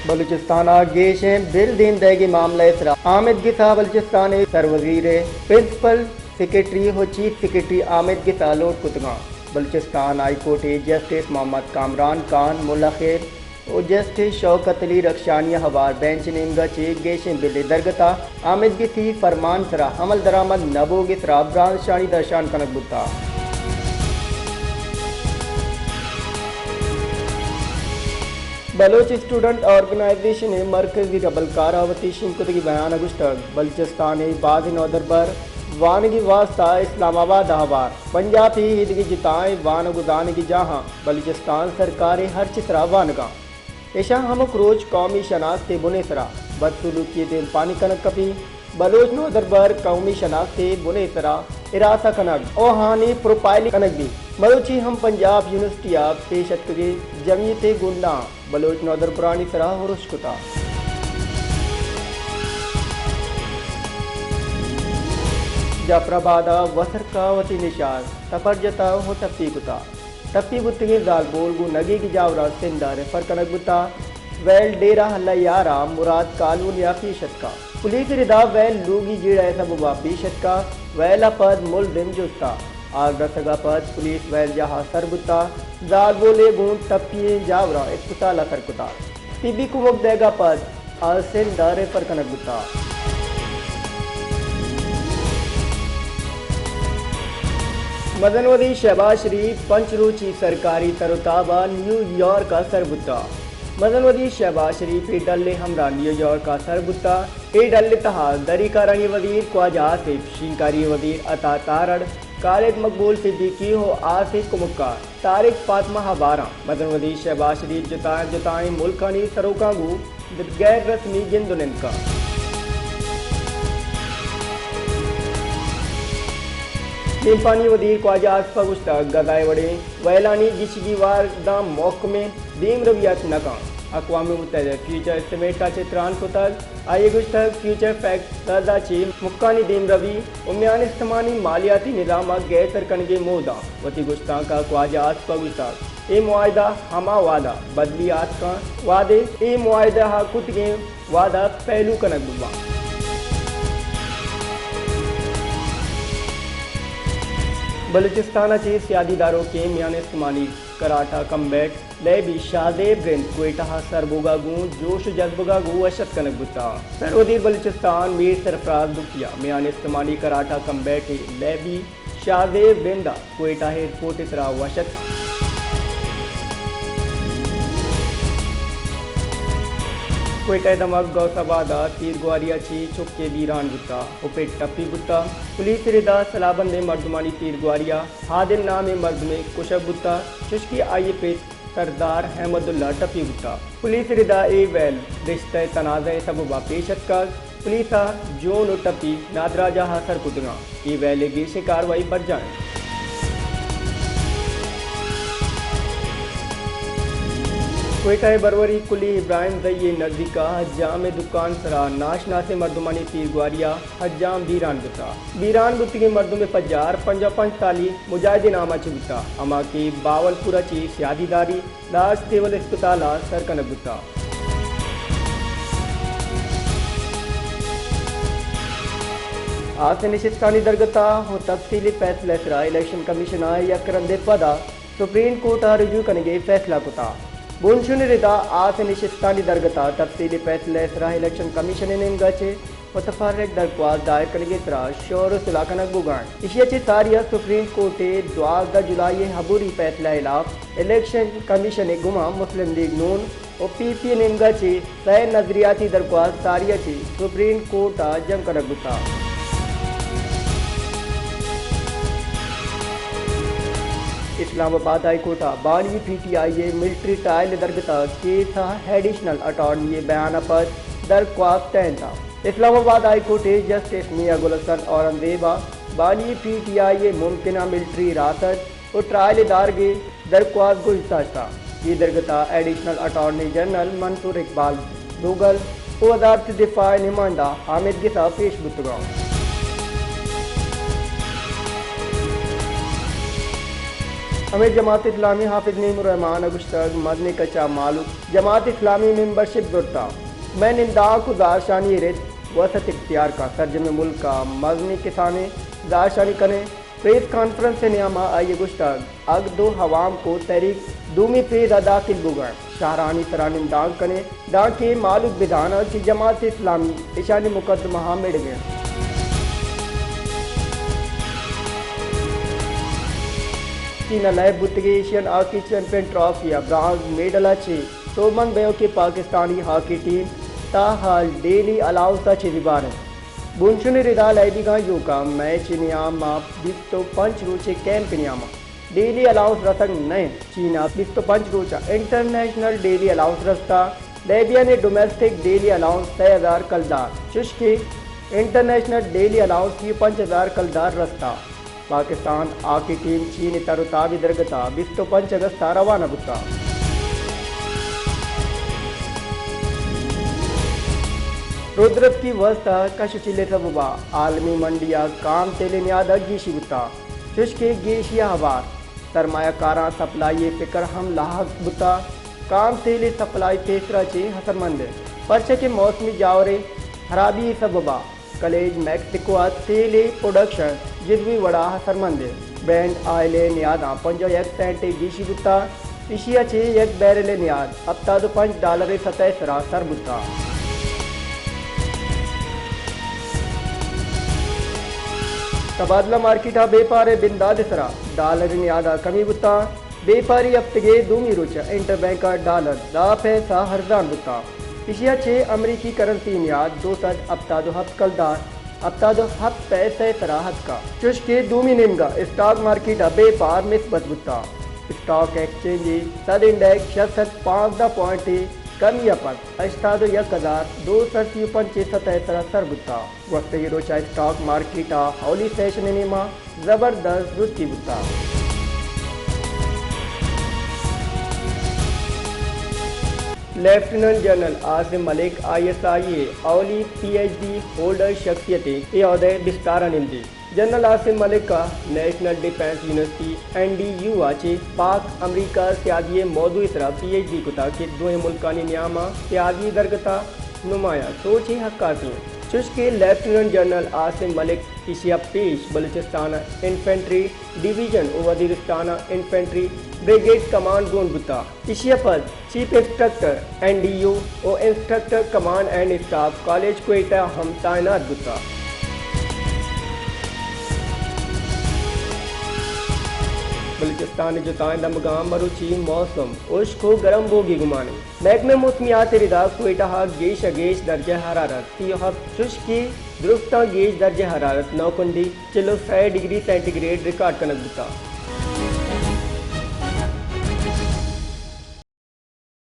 بلوچستان ء گیشیں بل دیم دئیگی معاملہ ء سرا آمید گس ء بلوچستان ء سروزیر ء پرنسپل سیکرٹری ء چیف سیکرٹری آمید گس ء لوٹ کتگاں۔ بلوچستان ہائی کورٹ ء جسٹس محمد کامران خان، ملا خیر ء جسٹس شوکت علی رخشانی ء ہوار بینچ ء نیمگا چہ گیشیں بل ء درگت ء آمید گسی فرمان سرا عمل درآمد نہ بوگ ء سرا برانزشانی درشان کنگ بوتگ۔ بلوچ اسٹوڈنٹ آرگنائزیشن ء مرکزی ربلکار ء وتی شنگ کتگی بیان ء گوشتگ، بلوچستان ء باز نودربر وانگی واسطہ اسلام آباد ء ہوار پنجاب ء ایدگہ جتائیں وانگ ء زانگی جاہاں بلوچستان سرکار ء ہرچ سرا وانگاں۔ اشاں ہمک روچ قومی شناخت ء بن ء سرا بدسلوکی ء دیمپانی کنگ کپی۔ بلوچ نودربر قومی شناخت ء بن ء سرا ہراساں کنگ ء آہانی پروفائلنگ کنگ بیت۔ بلوچی ہم پنجاب یونیورسٹی ء پیش اتکگیں جمعیت ء گونڈاں بلوچ نودربرانی سرا ارش کتگ۔ جعفر آباد ء وسرک ء وتی نشاز سپر جتگ ء ٹپی کتگ۔ ٹپی بوتگیں زالبول گوں نگیگی جاوراں سندھ ء ریفر کنگ بوتگ۔ ویل ڈیرہ اللہ یار ء مراد کالونی ء پیش اتکگ۔ پولیس ء ردا ویل لوگی جیڑہ ء سبب ء پیش اتکگ۔ ویل ء پد ملزم جست ء آس رسگ ء پد پولیس ویل جاہ ء سر بوتگ۔ زالبول ء گوں ٹپی ئیں جاوراں اسپتال ء سر کتگ۔ طبی کمک دئیگ ء پد آ سندھ ء ریفر کنگ بوتگ۔ مزن وزیر شہباز شریف پنچ روچی سرکاری تر ء تاب ء نیو یارک ء سر بوتگ۔ مزن وزیر شہباز شریف اے ڈل ء ہمراہ نیو یارک ء سر بوتگ۔ اے ڈل ء تہا دری کارانی وزیر خواجہ آصف، شینکاری وزیر عطا تارڑ، خالد مقبول صدیقی ء آس ء کمکار طارق فاطمہ ء باران مزن وزیر شہباز شریف جتائیں جتائیں ملکانی سروکاں گوں غیر رسمی گند ء نند کنت۔ دیمپانی وزیر خواجہ آصف ء گوشتگ، غزہ ء وڑیں ویلانی گیشگی وار داں محکمیں دیمروی ات نہ کنت۔ اقوام متحدہ ء فیوچر سمٹ ء چہ تران کتگ۔ آئی ء گوشتگ، فیوچر پیکٹ غزہ ء چہ مکانی دیمروی ء میان استمانی مالیاتی نظام ء گہتر کنگ ء موہ داں۔ وتی گشتانک ء خواجہ آصف ء گوشتگ، اے معاہدہ ہما وہد ء بدلی آتکاں، وہدے اے معاہدہ ء کتگیں وعدہ پہلو کنگ بہ باں۔ بلوچستان ء چہ سیادی داروکیں میان استمانی کراٹہ کمبیٹ لیبی شاہزیب رند کوئٹہ ء سر بوگ ء گوں جوش ء جذبگ ء گوں وش اتک کنگ بوتگ۔ سر وزیر بلوچستان میر سرفراز بگٹی ء میان استمانی کراٹہ کمبیٹ ء لیبی شاہزیب رند ء کوئٹہ ایئرپورٹ ء سرا وش اتک۔ کوئٹہ ء دمگ غوث آباد ء تیرگواری ء چہ چکے بیران بوتگ ء پٹ ٹپی بوتگ۔ پولیس ء ردا سلاہ بندیں مردمانی تیرگواری ء عادل نامیں مردمے کشگ بوتگ، چشکہ آئی ء پت سردار احمد اللہ ٹپی بوتگ۔ پولیس ء ردا اے ویل رشتہ ء تنازعہ ء سبب ء پیش اتکگ۔ پولیس ء جون ء ٹپی نادراہ جاہ ء سر کتگ انت۔ اے ویل ء گیشیں کاروائی برجاہ انت۔ کوئٹہ ء بروری کلی ابراہیم زئی ء نزیک ء حجام ء دکان سرا ناشناسیں مردمانی تیرگواری ء حجام بیران بوتگ۔ بیران بوتگیں مردم ء پجار پنجاہ پنچ سالی مجاہد ء نام ء چہ بوتگ، ہما کہ باول پور ء چہ سیادی داری، لاش سیول اسپتال ء سر کنگ بوتگ۔ آس ء نشستانی درگت ء تفصیلی فیصلہ ء سرا الیکشن کمیشن ء یک رندے پد ء سپریم کورٹ ء رجوع کنگ ء فیصلہ کتگ۔ بنشون ء ردا آس ء نشستانی درگت ء تفصیلی فیصلہ ء سرا الیکشن کمیشن ء نیمگ ء چہ متفرق درخواست دائر کنگ ء سرا شور ء صلاح کنگ بوگ ء انت۔ ایشی ء چہ ساری ء سپریم کورٹ ء دوازدہ جولائی ء عبوری فیصلہ ء ہلاپ الیکشن کمیشن ء گوما مسلم لیگ نون ء پی پی ء نیمگ ء چہ سئے نظریاتی درخواست ساری ء چہ سپریم کورٹ ء جم کنگ بوتگ۔ اسلام آباد ہائی کورٹ ء بانی پی ٹی آئی ء ملٹری ٹرائل ء درگت ء کیس ء ایڈیشنل اٹارنی ء بیان ء پد درخواست ٹہینتگ۔ اسلام آباد ہائی کورٹ ء جسٹس میاں گل حسن اورنگزیب ء بانی پی ٹی آئی ء ممکنہ ملٹری حراست ء ٹرائل ء دارگ ء درخواست گوش داشتگ۔ اے درگت ء ایڈیشنل اٹارنی جنرل منصور اقبال دوگل ء وزارت دفاع ء نمائندہ حامد گس ء پیش بوتگ انت۔ امیر جماعت اسلامی حافظ نعیم الرحمان ء گوشتگ، مزنیں کچ ء مھلوک جماعت اسلامی ممبرشپ زرتہ، مئے نندانک ء زھرشانی رد وسعت اختیار کنت۔ سرجمیں ملک ء مزنیں کسانیں زھرشانی کنیں۔ پریس کانفرنس ء نیام ء آئی ء گوشتگ، اگد ء عوام کو تحریک دومی فیز ء داخل بوگ ء انت، شھرانی سرا نندانک کنیں، دانکہ مھلوک بزاناں کہ جماعت اسلامی اشانی مقدمہ ء مڑگ ء انت۔ چین ء لئیب بوتگیں ایشین ہاکی چیمپئن ٹرافی ء برانز میڈل ء چہ سوبمند بئیوکیں پاکستانی ہاکی ٹیم تاحال ڈیلی الاؤنس ء چہ زبھر انت۔ بنشونی ردا لئیبیگاں ایوکا میچ نیام ء بیست ء پنچ روچے کیمپ نیام ء ڈیلی الاؤنس رسگ نہ انت۔ چین ء بیست ء پنچ روچ ء انٹرنیشنل ڈیلی الاؤنس رستہ۔ لائبیریا ء ڈومیسٹک ڈیلی الاؤنس سئے ہزار کلدار، چوشکہ انٹرنیشنل ڈیلی الاؤنس سی ء پنچ ہزار کلدار رستہ۔ پاکستان ہاکی ٹیم چین ء تر ء تاب ء درگت ء بیست ء پنچ اگست ء روانہ بوتہ۔ رودرپکی وسط ء کش ء چیل ء سبب ء عالمی منڈی ء کام تیل ء نیاد ء گیشی بوتہ، چوشکہ گیشی ء ہوار سرمایہ کاراں سپلائی ء فکر ہم لاحق بوتہ۔ کام تیل ء سپلائی پیسرا چہ اثرمند انت، پرچا کہ موسمی جاور ء ہرابی ء سبب ء کلیج میکسیکو ء تیل ء پروڈکشن جزوی وڑا اثرمند انت۔ برینٹ آئل ء نیاداں پنجاہ و یک سینٹ ء گیشی بوتہ، ایشی ء چہ یک بیرل ء نیاد ہپتاد و پنچ ڈالر ء سطح ء سرا سر بوتہ۔ تبادلہ مارکیٹ ء بیپار ء بندات ء سرا ڈالر ء نیاد ء کمی بوتہ۔ بیپاری ہفتگے دومی روچ ء انٹر بینک ء ڈالر دہ پیسہ ارزان بوتہ۔ ایشی ء چہ امریکی کرنسی نیاد دو سد ہپتاد و ہپت کلدار ہپتاد و ہپت پیسہ ء سرا اتکہ، چوشکہ دومی نیمگ ء اسٹاک مارکیٹ ء بیپار مثبت بوتہ۔ اسٹاک ایکسچینج ء سد انڈیکس شش سد پانزدہ پوائنٹ ء کمی ء پد ہشتاد و یک ہزار دو سد سی و پنچ ء سطح ء سرا سر بوتہ۔ گوستگیں روچ ء اسٹاک مارکیٹ ء اولی سیشن ء نیمگ ء زبردست زرتی بوتگ۔ Lieutenant general Asim Malik I S I ء اولی پی ایچ ڈی ہولڈر شخصیت ء اے عہدہ ء بستار ء نندی۔ جنرل عاصم ملک ء national defence university, N D U, ء چہ پاک امریکہ سیادی ء موضوع ء سرا پی ایچ ڈی کتگ کہ دوئیں ملکانی نیام ء سیادی درگت ء نمایاں سوچ ء عکاسی انت۔ چوشکہ لیفٹیننٹ جنرل عاصم ملک ایشی ء پیش بلوچستان ء انفنٹری ڈویژن و وزیرستان ء انفنٹری بریگیڈ کمانڈ گون بوتگ۔ ایشی ء پد chief instructor, N D U و instructor command and staff college Quetta ہم تعینات بوتگ۔ بلوچستان ء جتائیں دمگاں مروچی موسم ہشک و گرم بوگی گمان انت۔ محکمہ موسمیات ء ردا کوئٹہ ء گیش ء گیش درجہ حرارت سی و ہپت، چوشکہ درستاں گیش درجہ حرارت نوکنڈی چل و سئے ڈگری سینٹی گریڈ ریکارڈ کنگ بوتگ۔